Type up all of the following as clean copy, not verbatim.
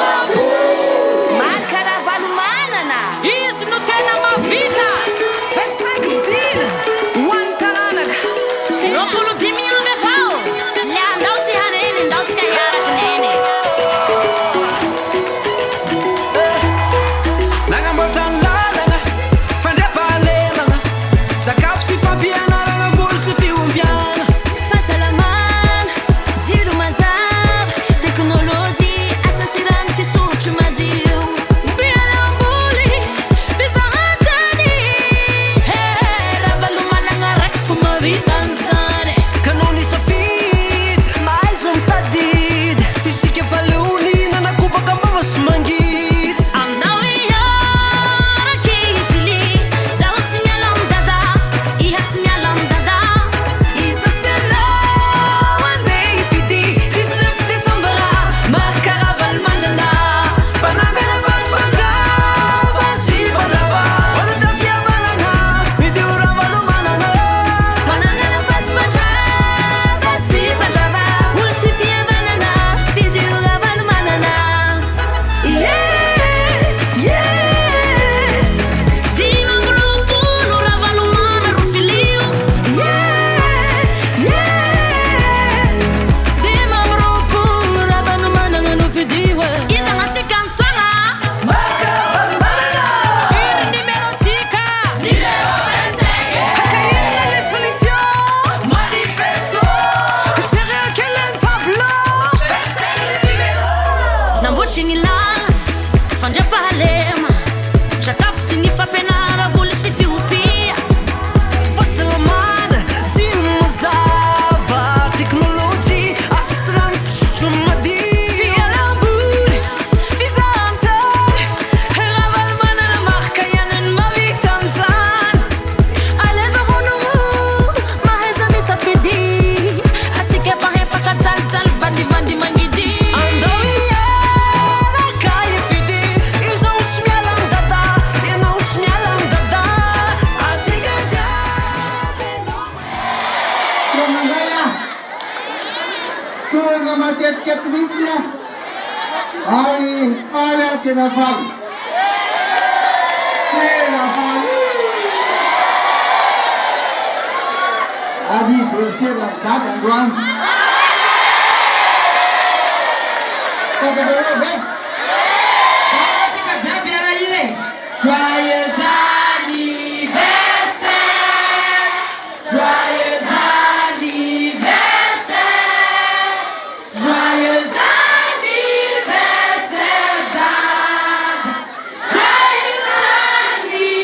20. Marc Ravalomanana! Izy no tena mahavita! 25 vidiana ho an'ny taranaka. 25 amby avao! Le andao tsy haneny, ndao tsika hiaraky neny. Nagnamboatra ny lalana, fandriampahalemana, sakafo sy fampianarana, voly sy fiompiana. Fahasalamana, jiro mazava, teknolojia, asa sy rano fisotro madio. Fialamboly, fizahantany. He, Ravalomanana raiky fo mahavita an'izany. Ka noho ny safidy, mahaiza mitadidy, fisika faleony nanakobaka am-bava sy mangidy. Andao hiaraky hifily, zaho tsy miala amin'i Dada, iha tsy miala amin'i Dada. Iza sy ianao andeha hifidy, 19 décembre, Marc Ravalomanana. Mpanangana fa tsy mpandrava, tsy mpandrava. Olo tafihavanana, fidio Ravalomanana. Mpanangana fa tsy mpandrava, tsy mpandrava. Olo tia fihavanana, fidio Ravalomanana. Yeah. 25 Ravalomanana ro filio. Yeah. 25 Ravalomanana no fidio. Iza gn'antsika nitoagna? Marc Ravalomanana. Firy numéro-tsika? Numéro 25. Haka inona les solutions? Manifesto. Jereo kely ny tableau. 25 numéro. Namboatry ny lala, fandriampahalema, sakafo sy ny fampianara, voly sy fiopia. Fahasalamana, jiro mazava, teknolojia, asa sy rano fisotro madio. Fialamboly, fizahantany, Ravalomanana Marc ihany no mahavita an'izany. Aleva honoro, mahaiza misafidy. Atsika mpahempaka jalijaly vandivandy mangidy. Andao hiaraka hifidy, izaho tsy miala amin'i Dada, ianao tsy miala amin'i Dada. Asika jiaby no Tonga indray aho. Tonga matetika eto mihitsy aho. Ary faly aho, tena faly. Tena faly. Anniversaire Dada androany. Fantatrareo ve? Atsika jiaby hiara-hira e. Joyeux anniversaire, joyeux anniversaire, joyeux anniversaire Dada, joyeux anniversaire.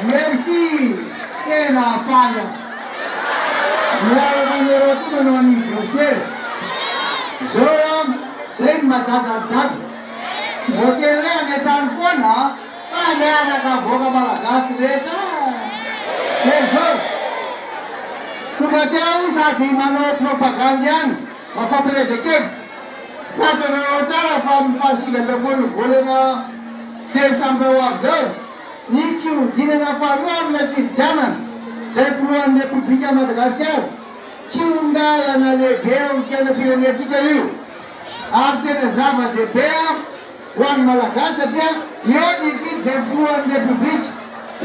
Merci. Tena faly aho. Miaraka aminareo koa manao anniversaire. Zao a, zay no mahagaga an'i Dada. Tsy voatery hoe any an-trano foana fa miaraka vahoaka malagasy rehetra. Dia zao, tonga teo sady manao propagande ihany mba fampielezan-kevitra. Fantatrareo tsara fa amin'ny faha 19 volana desambra ho avy zao ny fihodinana faharoa amin'ilay fifidianana izay filohan'ny Repoblikan'i Madagasikara. Kihon-dalana lehibe eo amin'ny fiainam-pirenentsika io ary tena zava-dehibe ho an'ny Malagasy satria eo ny hifidy izay filohan'ny Repoblika,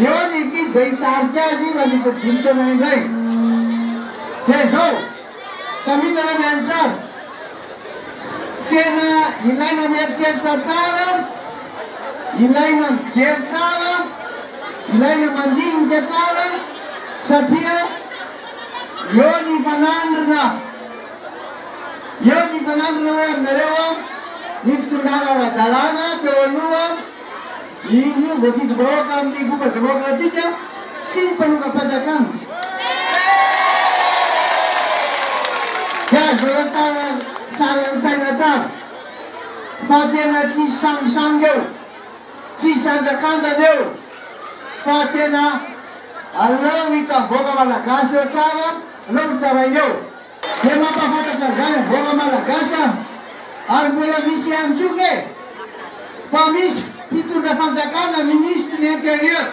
eo ny hifidy izay hitarika azy mandritra ny dimy taona indray. Dia izao, samia nareo mihaino tsara, tena ilaina mieritreritra tsara, ilaina mijery tsara, ilaina mandinika tsara satria eo ny hifanandrina, eo ny hifanandrina hoe aminareo ny fitondrana ara-dalàna teo aloha, iny io voafidim-bahoaka amin'ny fomba demokratika sy ny mpanongam-panjakana. Dia azonareo tsara sary an-tsaina tsara fa tena tsisy sangisangy eo, tsisy andrakandana eo fa tena aleo hitam-bahoaka malagasy eo tsara, aleo ho tsaraina eo. Dia mampahafantatra an'izany ny vahoaka malagasy aho ary mbola misy ihany koa nge fa misy mpitondra fanjakana minisitry ny intérieur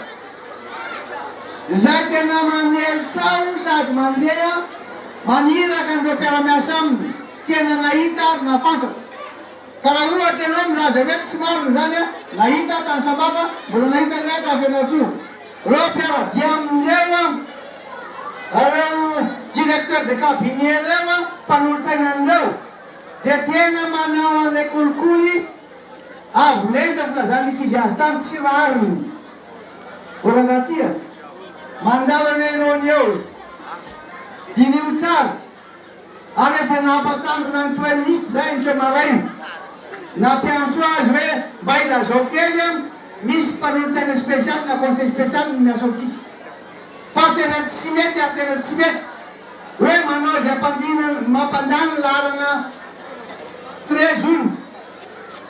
izay tena manely tsaho sady mandeha. Maniraka an'ireo mpiara-miasa aminy, tena nahita ary nahafantatra. Ka raha ohatra ianao milaza hoe tsy marina izany an, nahita aho tany Sambava, mbola nahita indray aho tany Fianarantsoa. Ireo mpiara-dia aminy ireo an, ireo directeur de cabinet ireo an, mpanolotsaina an'ireo, dia tena manao an'ilay kolikoly avo lenta filazan'ny ankizy azy tany, tsy rariny. O rangahy ty a! Mandalana ianao ny eo e! Diniho tsara! Ary efa nampatandrina ny Praiminisitra izay anio maraina. Nampiantso azy hoe mba ilazao kely an, misy mpanolotsaina spesialy na conseil spesialy ny miasa amintsika. Fa tena tsy mety ary tena tsy mety hoe manao izay hampandina mampandany ny laharana 13 hono.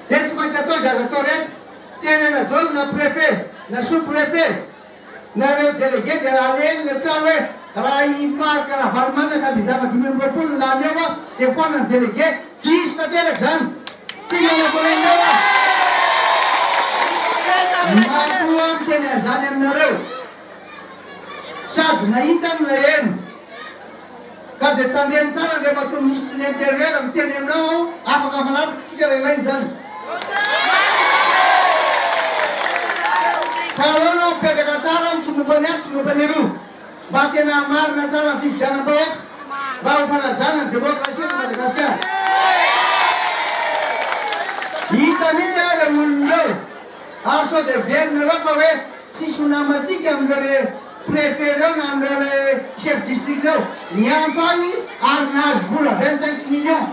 Dia tsy maintsy atao izay azo atao rehetra. Tenena daholo na préfet na sous préfet na ireo délégué dia raha alelina tsara hoe raha i Marc Ravalomanana candidat faha 25 no lany eo dia foana ny délégué, diso tanteraka izany, tsy manam-panahy eo aho. Matoa miteny an'izany aminareo sady nahita no naheno ka dia tandremo tsara Andriamatoa Minisitry ny Intérieur miteny aminao aho afaka mifanaraka isika raha ilaina izany. Fa aleo aloha mipetraka tsara ny tsy momba ny atsy momba ny eroa mba tena hamarina tsara ny fifidianam-bahoaka mba ho fanajana ny demokrasia eto Madagasikara. Hita mihitsy ary ireo olona ireo ary sao dia heverinareo fa hoe tsisy ho namantsika amin'ireo le préfet ireo na amin'ireo le chef district ireo. Niantso ahy ary nahazo vola 25 millions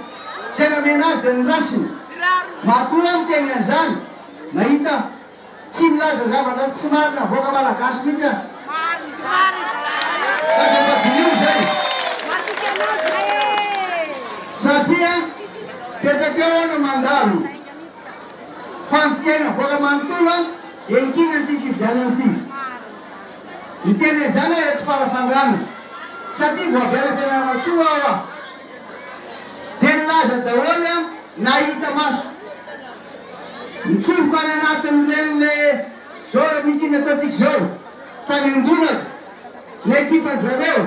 izay nomena azy dia norasiny. Matoa aho miteny an'izany, nahita tsy milaza zavatra tsy marina avoaka malagasy mihitsy aho. Ka dia mba diniho izay. Satria petraka eo aho no mandalo fa ny fiaina avoaka manontolo dia inkinan'ity fifidianana ity. Miteny an'izany aho eto Farafangana satria vao avy any Fianarantsoa aho. Dia nilaza daholo an, nahita maso. Nitsofoka any anatin'ireny le zao meeting ataontsika izao, tany Angonaka, ny ekipan-dry zareo.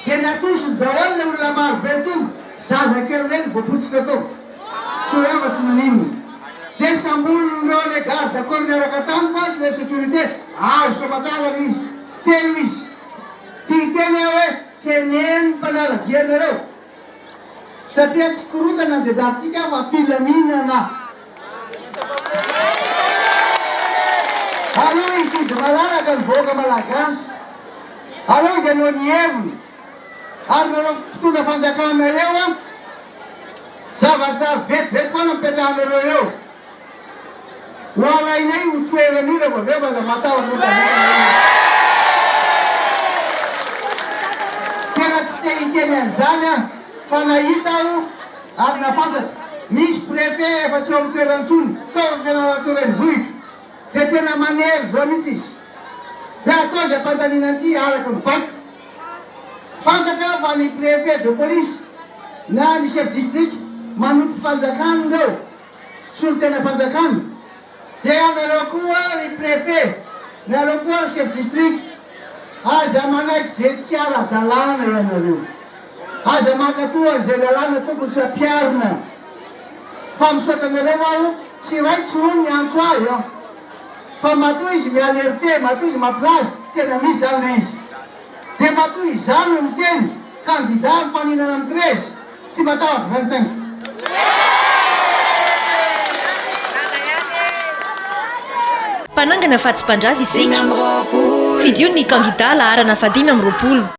Dia natosiny daholo le olona maro be tonga, zaza kely ireny voapotsitra tao. Tsy hoe afa tsy naninona. Dia samborin'ireo le garde corps niaraka tamiko an sy le sécurité, azo soamatsara ry izy, telo izy. Tia hiteny aho hoe teneno mpanara-dia anareo satria tsy korontana ny dedarintsika fa filaminana. Aleo hifidy malalaka ny vahoaka malagasy. Aleo izy hanao ny heviny. Ary nareo mpitondra fanjakana eo an, zavatra vetivety foana mipetrahanareo eo. Ho alainay ho toerana io rehefa avy eo fa aza matahotra fa tavela. Tena tsy te hiteny an'izany aho fa nahita aho ary nahafantatra. Misy préfet efa tsy eo amin'ny toerany intsony tao Fianarantsoa renivohitra dia tena manery zao mihitsy izy. Dia atao izay ampandaniana an'ity araka ny baiko. Fantatra fa ny préfet de police na ny chef district manompo fanjakana ireo. Solontenam-panjakana, dia ianareo koa ry Préfet, nareo koa ry Chef District, aza manaiky izay tsy ara-dalàna ianareo. Aza mankatoa an'izay lalàna tokony tsy ampiharina. Fa misaotra anareo aho, tsy iray tsy roa ny niantso ahy an. Fa matoa izy mi-alerter, matoa izy mampilaza, tena misy izany ilay izy. Dia matoa izaho no miteny, candidat mifaninana amin'ny 13, Tsy matahotra zany tsaingo. Mpanangana fa tsy mpandrava isika. Fidio ny kandida laharana faha 25.